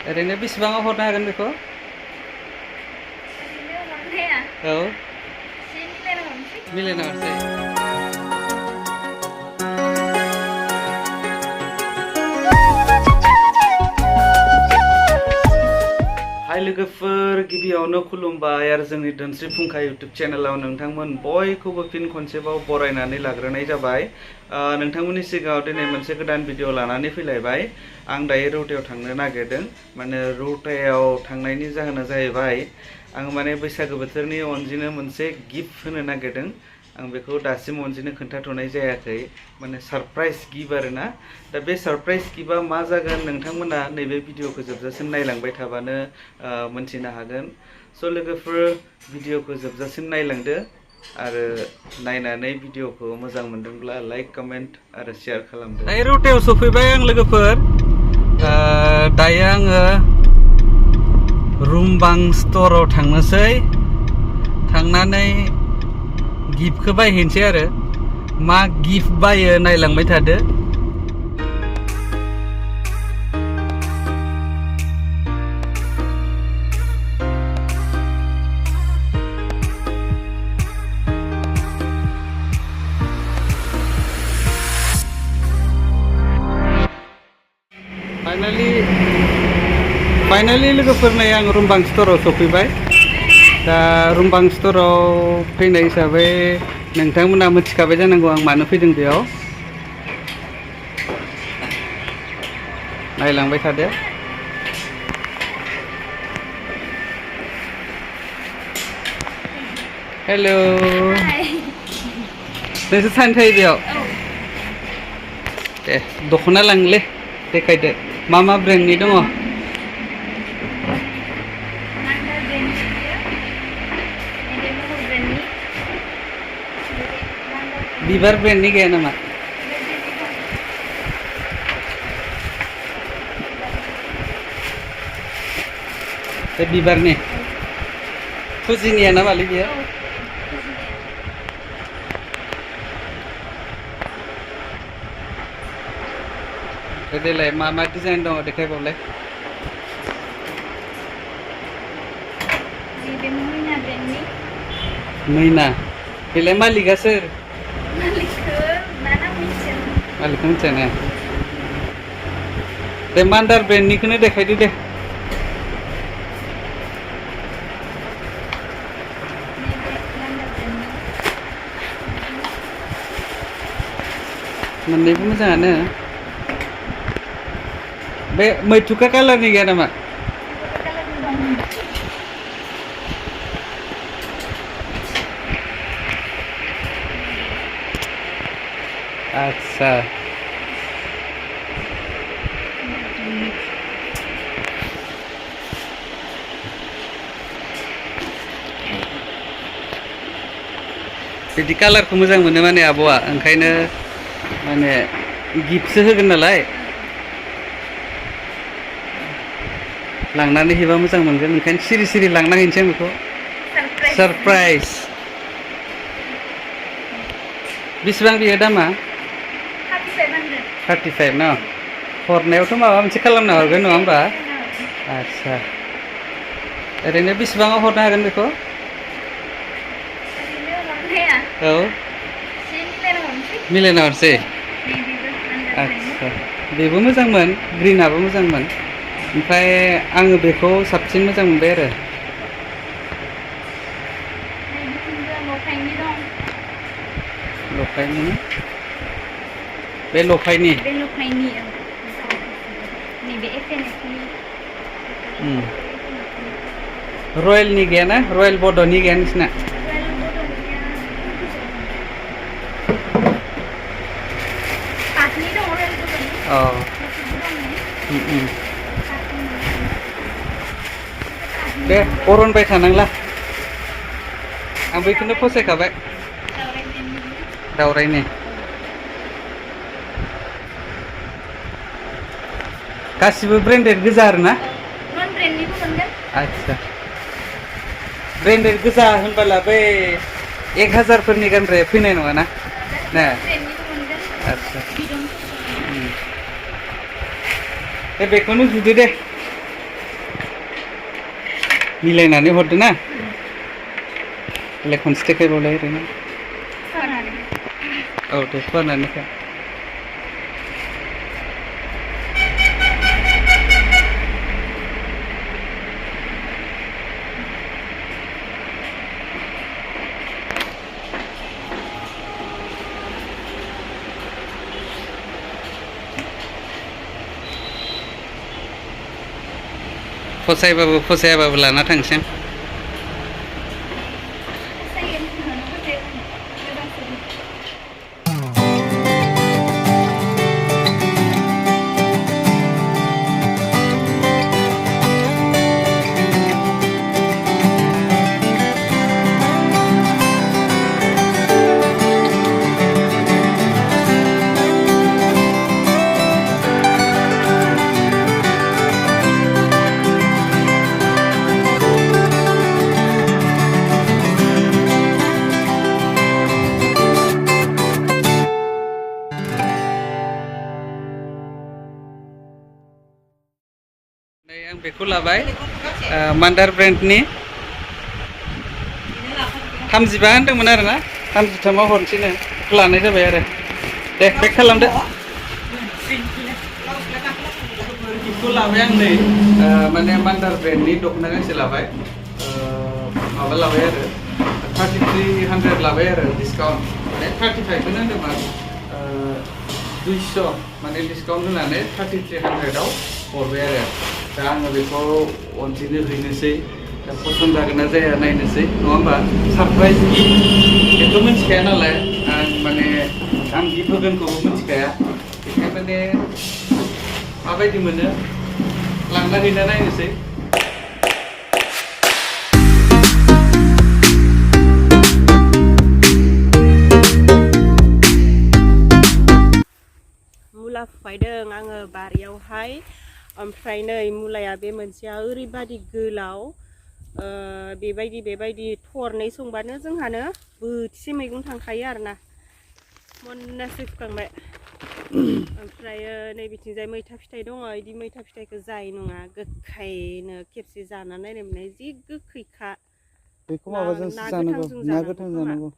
ओरैनो बेसेबाङाव हरनो हागोन बेखौ? औ मिलायना हरसै। हाय लोगोफोर, गिबियावनो खुलुमबाय आरो जोंनि दोनस्रि फुंखा इउटुब चेनेलाव नोंथांमोन बयखौबो फिन खनसेबाव बरायनानै लाग्रोनाय जाबाय। नोंथांमोननि सिगाङाव दिनै मोनसे गोदान भिडिअ लानानै फैलायबाय। आं दायो रौतायाव थांनो नागिरदों। माने रौतायाव थांनायनि जाहोना जाहैबाय आं माने बैसागो बोथोरनि अनजिनो मोनसे गिफ्ट होनो नागिरदों। आं बेखौ दासिम अनजिनो खोन्थाथ'नाय जायाखै, माने सरप्राइज गिफ्ट आरोना। दा बे सरप्राइज गिफ्टआ मा जागोन नोंथांमोना नैबे भिडिअखौ जोबजासिम नायलांबाय थाबानो मोनथिनो हागोन। स' लोगोफोर, भिडिअखौ जोबजासिम नायलांदो आरो नायनानै भिडिअखौ मोजां मोनदोंब्ला लाइक, कमेन्ट आरो शेयार खालामदो। दायो रौतायाव सफैबाय आं लोगोफोर। दायो आङो हwdwng स्ट'राव थांनोसै। थांनानै गिफ्टखौ बायहैनोसै आरो मा गिफ्ट बायो नायलांबाय थादो। फाइनालि लोगोफोर नै आं हwdwng स्ट'राव सफैबाय। दा हwdwng स्ट'राव फैनाय हिसाबै नोंथांमोना मिथिखाबाय जानांगौ आं मानो फैदों बेयाव। नायलांबाय थादो। हेल' नोंसोर सानै थायो बेयाव? दे दख'ना लांलै, देखायदो मा मा ब्रेन्डनि दङ। बिबार ब्रेन्डनि गैया नामा? बे बिबारनि फुजिनिया नामालै बेयो? देलाय मा मा डिजाइन दङ देखायबावलाय। मैना बेलाय मालिकआ सोर? मालिकखौ मिथिया ने? दे मान्दार ब्रेन्डनिखौनो देखायदो दे। मोननैबो मोजाङानो। बे मैथुका कालारनि गैया नामा? आच्छा, बिदि कालारखौ मोजां मोनो माने आब'आ, ओंखायनो माने गिफ्टसो होगोन नालाय लांनानै हैबा मोजां मोनगोन, ओंखायनो सिरि सिरि लांना हैनोसै आं बेखौ। सरप्राइज। बेसेबां बियो दामा? 35 न? हरनायावथ' माबा मोनसे खालामना हरगोन नङा होमबा? आच्छा, ओरैनो बेसेबाङाव हरनो हागोन बेखौ? औ मिलायना हरसै। आच्छा, बेबो मोजांमोन, ग्रिनाबो मोजांमोन, ओमफ्राय आङो बेखौ साबसिन मोजां मोनबाय आरो। लफायनि ना? बे लफायनि? बे लफायनि नैबे एफएनएफनि। रयेलनि गैया ना? रयेल बड'नि गैया नोंसिना? अ दे बरनबाय थानांला, आं बैखौनो फसायखाबाय। दावरायनि गासिबो ब्रेन्डेड गोजा आरो ना? आच्छा, ब्रेन्डेड गोजा होनबोला बै 1000 फोरनि गानग्राया फैनाय नङा ना? आच्छा, दे बेखौनो जुदो दे। मिलायनानै हरदो ना खनसे देखायबावलाय ओरैनो औ दे फोराननानै खा फसायबाबो फसायाबाबो लाना थांसै आं बेखौ लाबाय मान्दार ब्रेन्डनि 35 होनदोंमोन आरो ना 33आव हरनोसैनो बेखौ लानाय जाबाय आरो दे पेक खालामदो बेखौ लाबाय आं नै माने मान्दार ब्रेन्डनि दख'ना गांसे लाबाय माबा लाबाय आरो 3300 लाबाय आरो डिसकाउन्ट माने 35 होनदोंमोन 200 माने डिसकाउन्ट होनानै 3300आव हरबाय आरो दा आङो बेखौ अनजिनो हैनोसै दा पसन्द जागोन ना जाया नायनोसै नङा होमबा सारप्राइज गिफ्ट बेखौ मिथिखाया नालाय आं माने आं गिफ्ट होगोनखौबो मिथिखाया बेखायनो माने माबायदि मोनो लांना हैना नायनोसै मुला फुफायदों आङो बारियावहाय ओमफ्राय नै मुलाया बे मोनसेया ओरैबादि गोलाव बेबायदि थरनै संबानो जोंहानो बोथिसे मैगं थांखायो आरोना मोननासो फुखांबाय ओमफ्राय नै बिथिंजाय मैथा फिथाइ दङ इदि मैथा फिथाइखौ जाय नङा गोखैनो खेबसे जाना नायनो मोननाय जि गोखैखा बेखौ माबाजोंसो जानांगौ ना गोथां जानांगौ